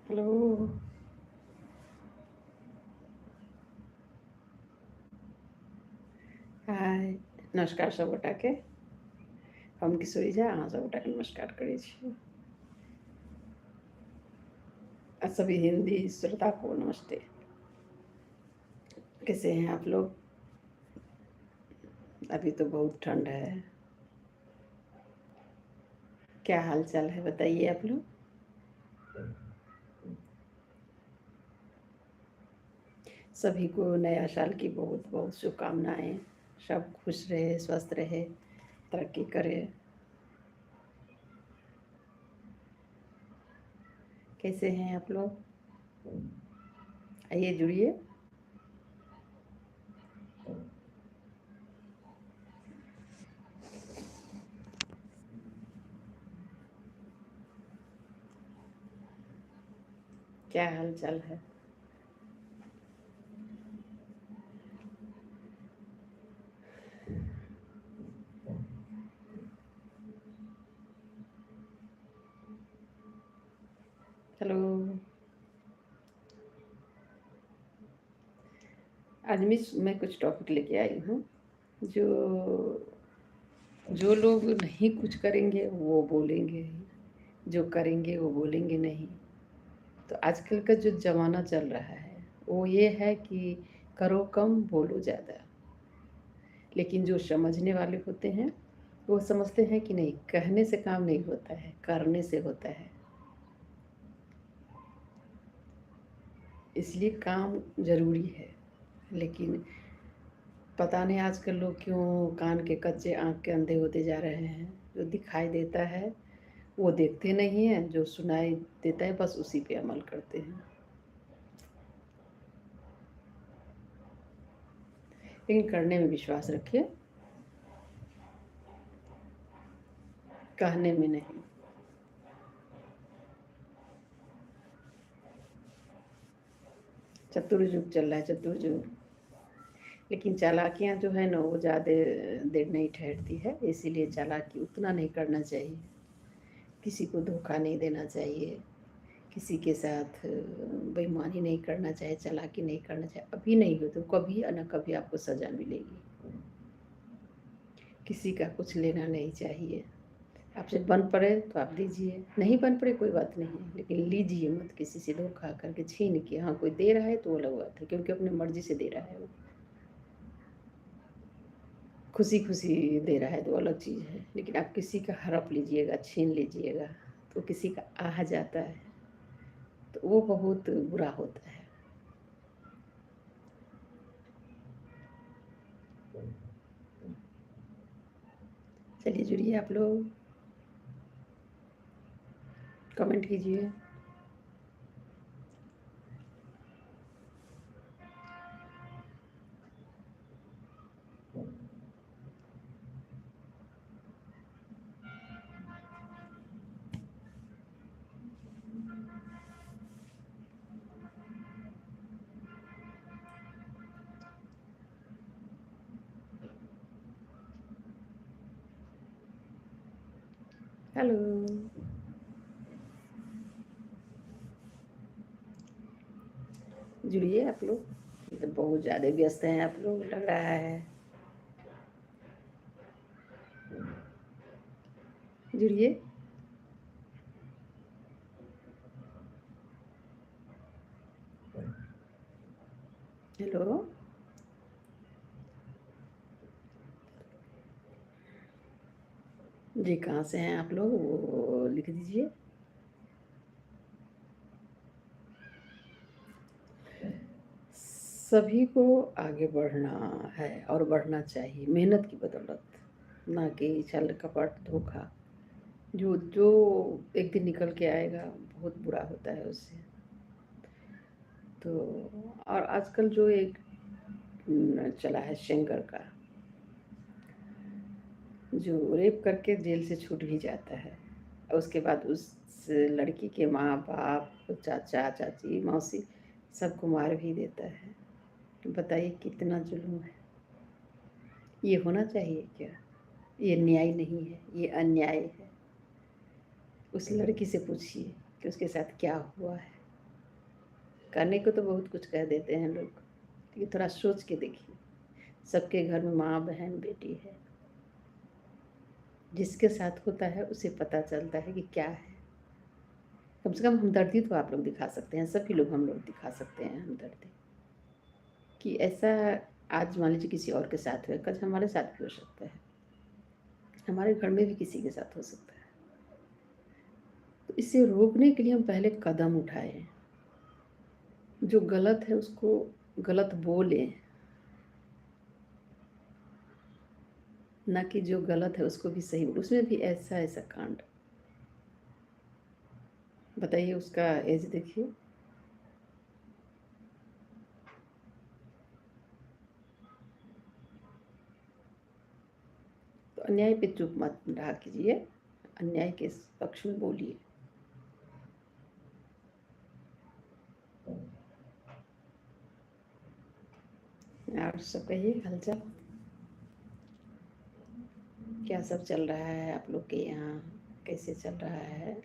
Hello. हाय, नमस्कार सब गोटाके। हम किशोरी झा अहाँ सब गोटाके नमस्कार करै छी। आ सभी हिंदी श्रोता को नमस्ते। कैसे हैं आप लोग? अभी तो बहुत ठंड है। क्या हाल चाल है बताइए आप लोग। सभी को नया साल की बहुत बहुत शुभकामनाएं। सब खुश रहे, स्वस्थ रहे, तरक्की करे। कैसे हैं आप लोग? आइए जुड़िए। क्या हाल चाल है? हेलो। आज मैं कुछ टॉपिक लेके आई हूँ। जो जो लोग नहीं कुछ करेंगे वो बोलेंगे, जो करेंगे वो बोलेंगे नहीं। तो आजकल का जो ज़माना चल रहा है वो ये है कि करो कम बोलो ज़्यादा। लेकिन जो समझने वाले होते हैं वो समझते हैं कि नहीं, कहने से काम नहीं होता है, करने से होता है। इसलिए काम ज़रूरी है। लेकिन पता नहीं आजकल लोग क्यों कान के कच्चे आँख के अंधे होते जा रहे हैं। जो दिखाई देता है वो देखते नहीं हैं, जो सुनाई देता है बस उसी पे अमल करते हैं। लेकिन करने में विश्वास रखिए, कहने में नहीं। चतुर्युग चल रहा है, चतुर्युग। लेकिन चालाकियाँ जो है ना वो ज़्यादा देर नहीं ठहरती है, इसीलिए चालाकी उतना नहीं करना चाहिए। किसी को धोखा नहीं देना चाहिए, किसी के साथ बेईमानी नहीं करना चाहिए, चालाकी नहीं करना चाहिए। अभी नहीं हो तो कभी न कभी आपको सज़ा मिलेगी। किसी का कुछ लेना नहीं चाहिए। आपसे बन पड़े तो आप दीजिए, नहीं बन पड़े कोई बात नहीं, लेकिन लीजिए मत किसी से धोखा करके छीन के। हाँ, कोई दे रहा है तो वो अलग बात है, क्योंकि अपनी मर्जी से दे रहा है, वो खुशी खुशी दे रहा है तो अलग चीज़ है। लेकिन आप किसी का हड़प लीजिएगा, छीन लीजिएगा तो किसी का आह जाता है, तो वो बहुत बुरा होता है। चलिए जुड़िए आप लोग, कमेंट कीजिए। हेलो जुड़िए आप लोग, तो बहुत ज़्यादा व्यस्त हैं आप लोग लग रहा है। जुड़िए। हेलो जी, कहाँ से हैं आप लोग वो लिख दीजिए। सभी को आगे बढ़ना है और बढ़ना चाहिए, मेहनत की बदौलत, ना कि छल कपट धोखा। जो जो एक दिन निकल के आएगा बहुत बुरा होता है उससे। तो और आजकल जो एक चला है सेंगर का, जो रेप करके जेल से छूट भी जाता है, और उसके बाद उस लड़की के माँ बाप, चाचा चाची, मौसी सबको मार भी देता है। बताइए कितना जुल्म है। ये होना चाहिए क्या? ये न्याय नहीं है, ये अन्याय है। उस लड़की से पूछिए कि उसके साथ क्या हुआ है। कहने को तो बहुत कुछ कह देते हैं लोग, लेकिन थोड़ा सोच के देखिए, सबके घर में माँ बहन बेटी है, जिसके साथ होता है उसे पता चलता है कि क्या है। कम से कम हमदर्दी तो आप लोग दिखा सकते हैं, सभी लोग हम लोग दिखा सकते हैं हमदर्दी, कि ऐसा आज मान लीजिए किसी और के साथ हुआ, कल हमारे साथ भी हो सकता है, हमारे घर में भी किसी के साथ हो सकता है। तो इसे रोकने के लिए हम पहले कदम उठाएं, जो गलत है उसको गलत बोलें, ना कि जो गलत है उसको भी सही बोले। उसमें भी ऐसा ऐसा कांड, बताइए उसका एज देखिए। तो अन्याय पे चुप मत रहा कीजिए, अन्याय के पक्ष में बोलिए। और सब कहिए हालचाल, क्या सब चल रहा है आप लोग के यहाँ, कैसे चल रहा है,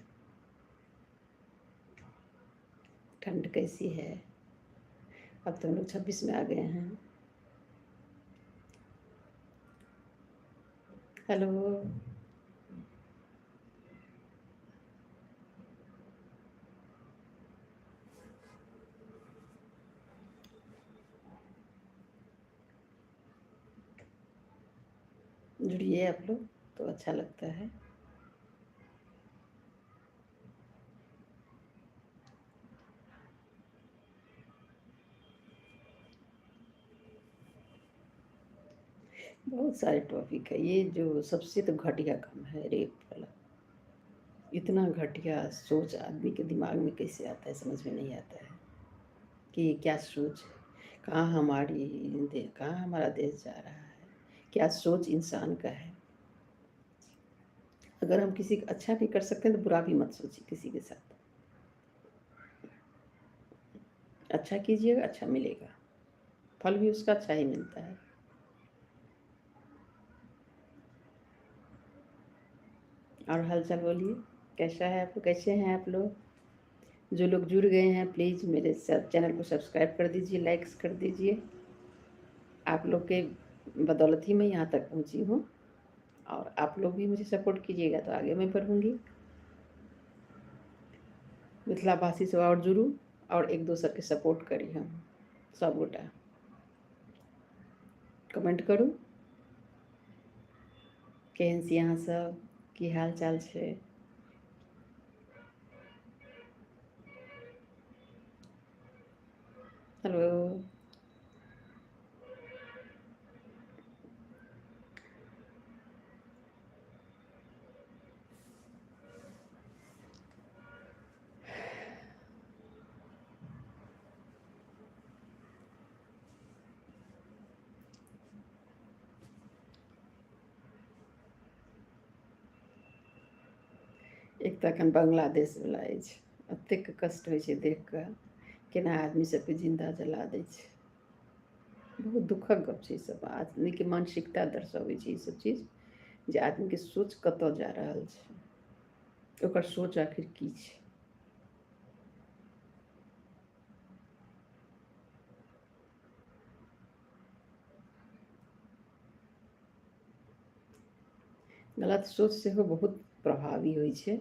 ठंड कैसी है? अब तो हम लोग 26 में आ गए हैं। हेलो, जुड़िए आप लोग तो अच्छा लगता है। बहुत सारे टॉपिक है। ये जो सबसे तो घटिया काम है रेप वाला, इतना घटिया सोच आदमी के दिमाग में कैसे आता है, समझ में नहीं आता है कि ये क्या सोच है, कहाँ हमारी कहाँ हमारा देश जा रहा है, क्या सोच इंसान का है। अगर हम किसी का अच्छा नहीं कर सकते तो बुरा भी मत सोचिए किसी के साथ। अच्छा कीजिएगा, अच्छा मिलेगा, फल भी उसका अच्छा ही मिलता है। और हालचाल बोलिए, कैसा है आपको, कैसे हैं आप लोग? जो लोग जुड़ गए हैं प्लीज़ मेरे चैनल को सब्सक्राइब कर दीजिए, लाइक्स कर दीजिए। आप लोग के बदौलत ही मैं यहाँ तक पहुँची हूँ, और आप लोग भी मुझे सपोर्ट कीजिएगा तो आगे मैं बढ़ूँगी। मिथिलावासी सब और जुड़ू और एक दोसर के सपोर्ट करी हम सब गोटा। कमेंट करू केहन छी अहाँ सब, की हाल चाल छै। हेलो, एक तऽ एखन बांग्लादेशवला अछि, एतेक कष्ट होइ छै देख कऽ, केना आदमी सबके जिन्दा जला दै छै। बहुत दुखक गप छै ई सब, आदमीके मानसिकता दर्शाबै छै ई सब चीज, जे आदमीके सोच कतऽ जा रहल छै, ओकर सोच आखिर की छै। गलत सोच सेहो बहुत प्रभावी होइ छै।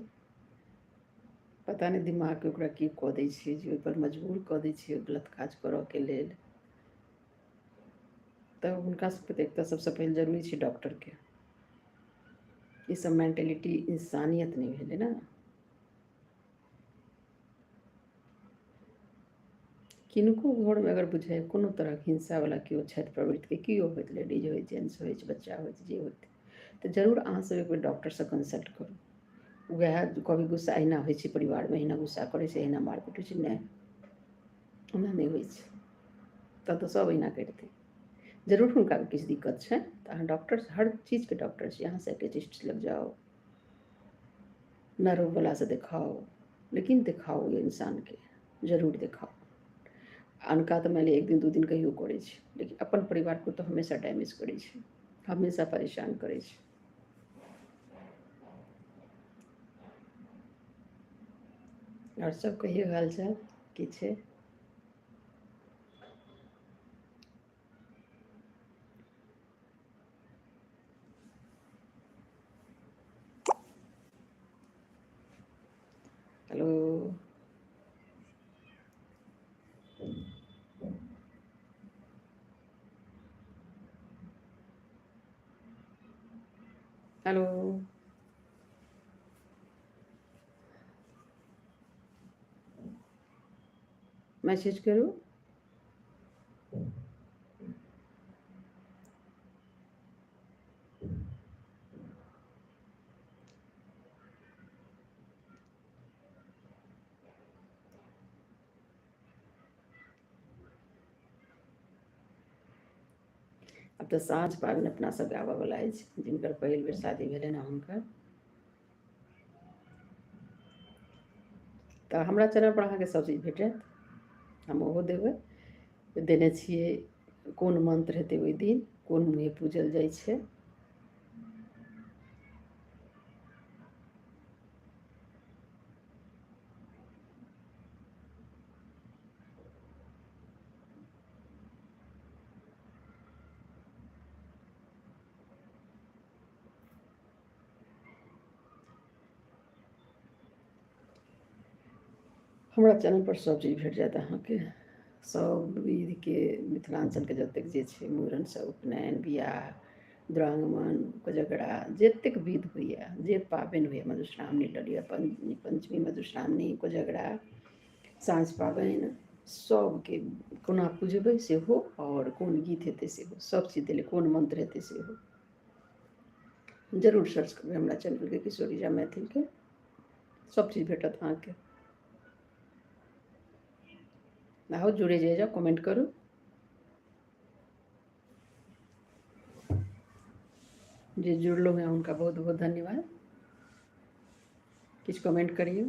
पता नहि दिमागके ओकरा की कऽ दै छै जे ओहिपर मजबूर कऽ दै छै गलत काज करऽके लेल। तऽ हुनका सबके तऽ एकटा सबसँ पहिल जरूरी छै डॉक्टरके। ई सब मेंटेलिटी इंसानियत नहि भेलै ने। किनको घरमे अगर बुझाइ कोनो तरहक हिंसावला केओ छथि प्रवृत्तिके, केओ होइत, लेडीज होइत, जेंट्स होइत, बच्चा होइत, जे होइत, तऽ जरूर अहाँसब एक बेर डॉक्टरसँ कंसल्ट करू। वएह कभी गुस्सा अहिना होइ छै परिवारमे, अहिना गुस्सा करै छै, अहिना मारपीट होइ छै, नहि, ओना नहि होइ छै। तब तऽ सब अहिना करितै। जरूर हुनका किछु दिक्कत छै तऽ अहाँ डॉक्टर, हर चीजके डॉक्टर छी, अहाँ साइकेट्रिस्ट लग जाउ, नर्ववलासँ देखाउ, लेकिन देखाउ ओहि इंसानके, जरूर देखाउ। अनका तऽ मानि लिअ एक दिन दू दिन कहियो करै छै, लेकिन अपन परिवारके तऽ हमेशा डैमेज करै छै, हमेशा परेशान करै छै। आओर सब कहियौ हालचाल की छै? हेलो। मैसेज करू। आब तऽ साँझ पाबनि अपना सबके आबयवला अछि, जिनकर पहिल बेर शादी भेलनि हँ हुनकर। तऽ हमरा चैनलपर अहाँके सब चीज भेटत, हम ओहो देबै, देने छियै कोन मन्त्र हेतै ओहि दिन, कोन मुँहे पूजल जाइ छै। हमरा चैनलपर सब चीज भेट जायत अहाँके, सब विधके, मिथिलाञ्चलके जतेक जे छै मूड़न सब, उपनयन, बियाह, दुरागमन, कोजगरा, जतेक विध होइए, जे पाबनि होइए, मधुश्रावणी लऽ लिअ, पञ्चमी, मधुश्रावणी, कोजगरा, साँझ पाबनि, सबके कोना पुजबै सेहो, आओर कोन गीत हेतै सेहो, सब चीज देलै, कोन मन्त्र हेतै सेहो। जरूर सर्च करबै हमरा चैनलके, किशोरी झा मैथिलके, सब चीज भेटत अहाँके। आउ जुड़े जाय जाउ, कमेंट करू। जे जुड़लहुँ हैं हुनका बहुत बहुत धन्यवाद। किछु कमेंट करियौ।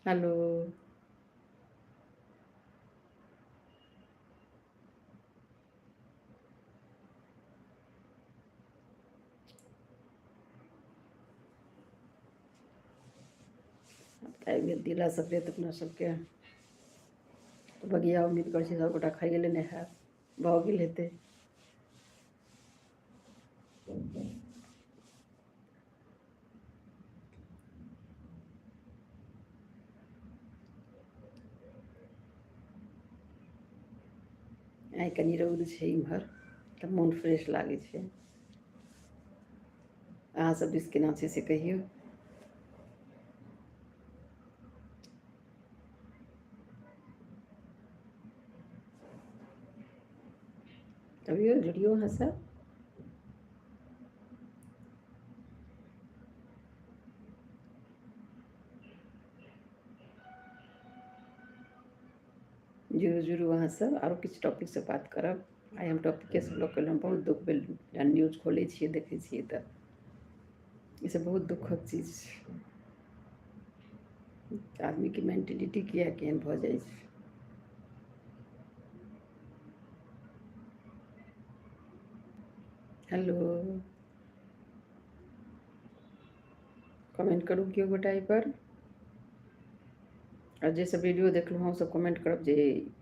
हेलो। आबि गेल तिला संक्रान्ति अपना सबके, बगिया उम्मीद करै छी सबगोटा खाइए लेने हैब, भऽ गेल हेतै। आइ कनि रौद छै इम्हर तऽ मोन फ्रेश लागै छै। अहाँ सब दिस केना छै से कहियौ। अबियौ जुड़ियौ अहाँ सब। जुड़ू जुड़ू अहाँ सब, आरो किछु टॉपिकसँ बात करब। आइ हम टॉपिके सब लऽ कऽ एलहुँ। बहुत दुःख भेल, जहन न्यूज खोलै छियै देखै छियै तऽ ई सब बहुत दुःखक चीज छै। आदमीके मेंटलिटी किया केहन भऽ जाइ छै। हेलो, कमेंट करू केओ गोटा एहिपर, आओर जे सब वीडियो देखलहुँ हँ ओ सब कमेंट करब जे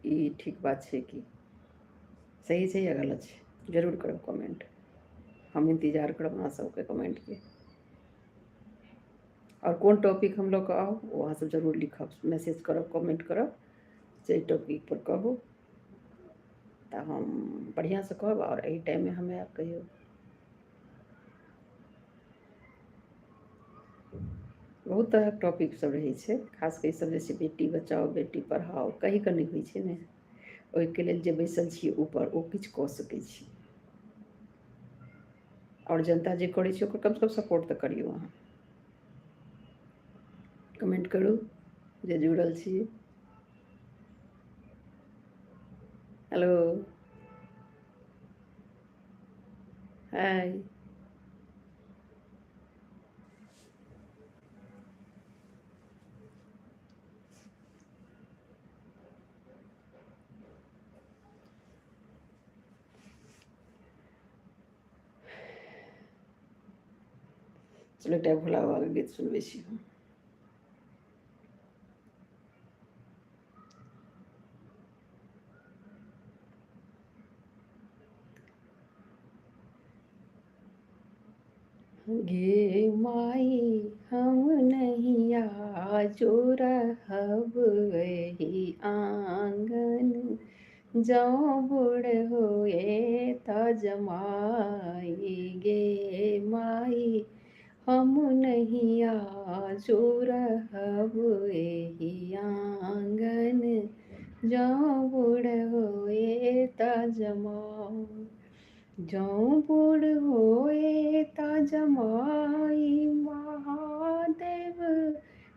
ई ठीक बात छै कि सही छै या गलत छै, जरूर करब कमेंट। हम इन्तजार करब अहाँ सबके कमेंटके। आओर कोन टॉपिक हम लऽ कऽ आउ ओ अहाँ सब जरूर लिखब, मैसेज करब, कमेंट करब, जे टॉपिक पर कहू तऽ हम बढ़िआँसँ कहब। आओर एहि टाइममे हम आयब कहियो। बहुत तरहक टॉपिक सब रहै छै, खास कऽ ई सब जे छै बेटी बचाओ बेटी पढ़ाओ कहि कऽ नहि होइ छै ने, ओहिके लेल जे बैसल छियै ऊपर ओ किछु कऽ सकै छी, आओर जनता जे करै छै ओकर कमसँ कम सपोर्ट तऽ करियौ। अहाँ कमेंट करू जे जुड़ल छी। हेलो, हाय। चलू एकटा भोला बाबाके गीत सुनबै छी हम। गे माइ हम नहि आजो रहब एहि आङ्गन, जँ बूढ़ होए त जमाइ गे माइ हम नहि आजो रहब एहि आङ्गन, जँ बूढ़ होए त जमाइ, जँ बूढ़ होए त जमाइ महादेव,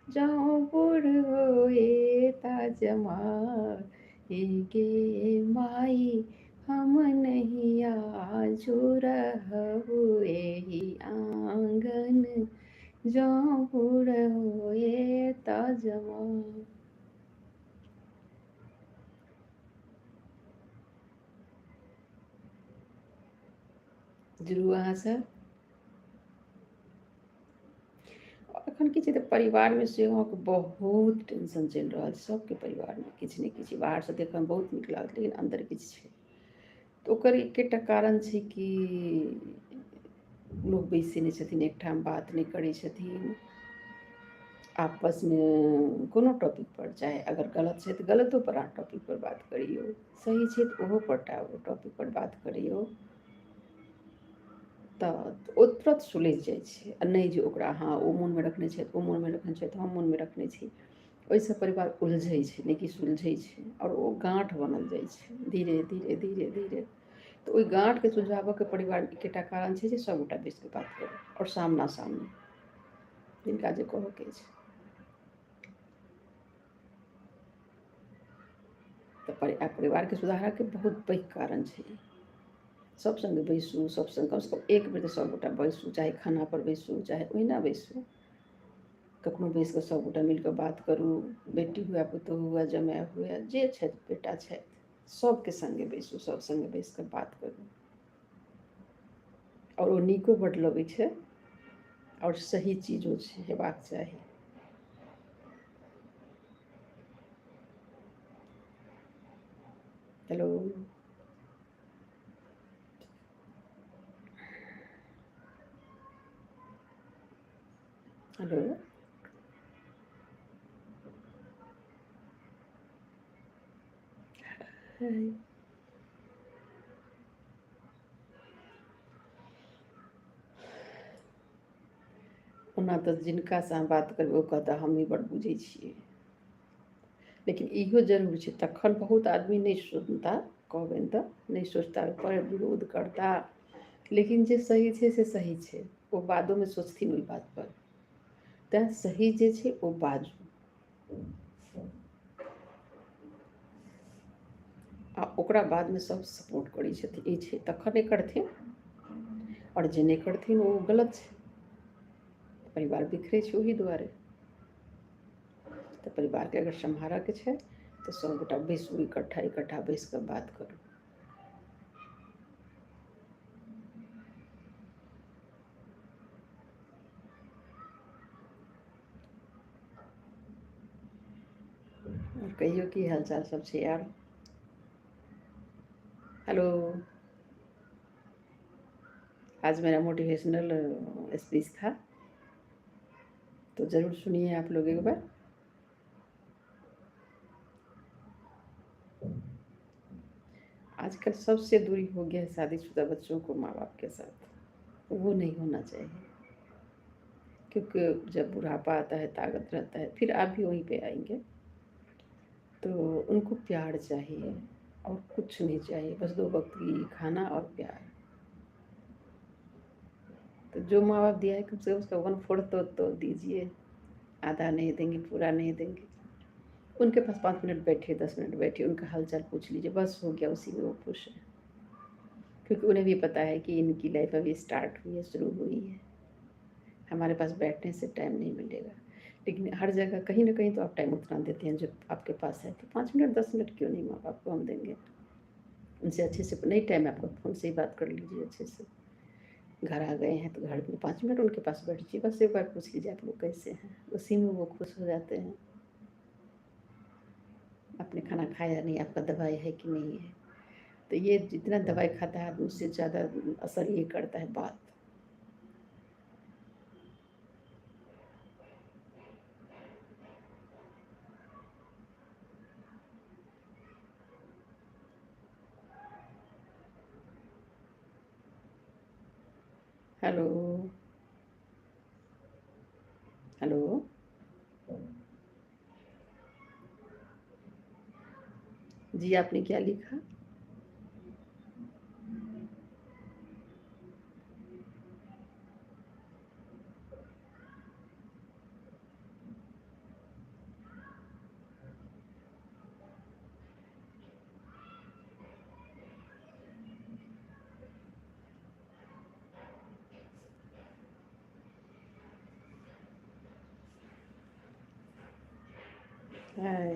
जँ बूढ़ होए त जमाइ गे माइ हम नहि आजो रहब एहि आङ्गन, जँ बूढ़ होए त जमाइ। जुड़ू अहाँसभ। एखन की छै तऽ परिवारमे सेहो अहाँके बहुत टेंशन चलि रहल छै, सभके परिवारमे किछु ने किछु। बाहरसँ देखयमे बहुत नीक लागत लेकिन अन्दर किछु छै। तऽ ओकर एकेटा कारण छै कि लोक बैसै नहि छथिन एकठाम, बात नहि करै छथिन आपसमे कोनो टॉपिकपर। चाहे अगर गलत छै तऽ गलतोपर अहाँ टॉपिकपर बात करियौ, सही छै तऽ ओहोपर टॉपिकपर बात करियौ, तऽ ओ तुरन्त सुलझि जाइ छै। आ नहि जे ओकरा अहाँ ओ मोनमे रखने छथि, ओ मोनमे रखने छथि, हम मोनमे रखने छी, ओहिसँ परिवार उलझै छै नहि कि सुलझै छै। आओर ओ गाँठ बनल जाइ छै धीरे धीरे धीरे धीरे। तऽ ओहि गाँठके सुलझाबऽके परिवारमे एकेटा कारण छै जे सभगोटा बैसिकऽ बात करू आओर सामना सामनी जिनका जे कहऽके छै। तऽ परिवारके सुधारऽके बहुत पैघ कारण छै सभ सङ्गे बैसू, सभ सङ्गे कमसँ कम एक बेर तऽ सभगोटा बैसू, चाहे खानापर बैसू चाहे ओहिना बैसू, कखनो बैसि कऽ सभगोटा मिलि कऽ बात करू। बेटी हुए, पुतोहु हुए, जमाए हुए, जे छथि, बेटा छथि, सभके सङ्गे बैसू, सभ सङ्गे बैसि कऽ बात करू। आओर ओ नीको बड्ड लगै छै आओर सही चीजो छै, हेबाक चाही। हेलो हेलो, ओना तऽ जिनकासँ अहाँ बात करबै ओ कहता हमही बड़ बुझै छियै, लेकिन इहो जरूर छै तखन बहुत आदमी नहि सुनता, कहबनि तऽ नहि सोचता, ओहिपर विरोध करता, लेकिन जे सही छै से सही छै, ओ बादोमे सोचथिन ओहि बातपर। तैँ सही जे छै ओ बाजू। आ ओकरा बादमे सब सपोर्ट करै छथिन, ई छै तखन नहि करथिन, आओर जे नहि करथिन ओ गलत छै। परिवार बिखरै छै ओहि दुआरे। तऽ परिवारके अगर सम्हारऽके छै तऽ सभगोटा बैसू इकट्ठा, इकट्ठा बैस कऽ बात करू। आओर कहियौ की हालचाल सब छै यार। हेलो, आज मेरा मोटिवेशनल स्पीच था, तो ज़रूर सुनिए आप लोग एक बार। आजकल सबसे दूरी हो गया है शादीशुदा बच्चों को माँ बाप के साथ, वो नहीं होना चाहिए, क्योंकि जब बुढ़ापा आता है ताकत रहता है, फिर आप भी वहीं पे आएंगे। तो उनको प्यार चाहिए और कुछ नहीं चाहिए, बस दो वक्त की खाना और प्यार। तो जो माँ बाप दिया है कम से कम उसका 1/4 तो दीजिए, आधा नहीं देंगे पूरा नहीं देंगे। उनके पास 5 मिनट बैठिए, 10 मिनट बैठिए, उनका हालचाल पूछ लीजिए, बस हो गया, उसी में वो खुश है। क्योंकि उन्हें भी पता है कि इनकी लाइफ अभी स्टार्ट हुई है, शुरू हुई है, हमारे पास बैठने से टाइम नहीं मिलेगा। लेकिन हर जगह कहीं ना कहीं तो आप टाइम उतना देते हैं जो आपके पास है, तो 5 मिनट 10 मिनट क्यों नहीं माँ बाप को हम देंगे। उनसे अच्छे से नहीं टाइम है आपको, फ़ोन से ही बात कर लीजिए अच्छे से। घर आ गए हैं तो घर में 5 मिनट उनके पास बैठ जाइए, बस एक बार पूछ लीजिए आप लोग कैसे हैं, उसी में वो खुश हो जाते हैं। आपने खाना खाया नहीं, आपका दवाई है कि नहीं है। तो ये जितना दवाई खाता है आदमी उससे ज़्यादा असर ये करता है बात। हेलो। हेलो। जी, आपने क्या लिखा? हाय।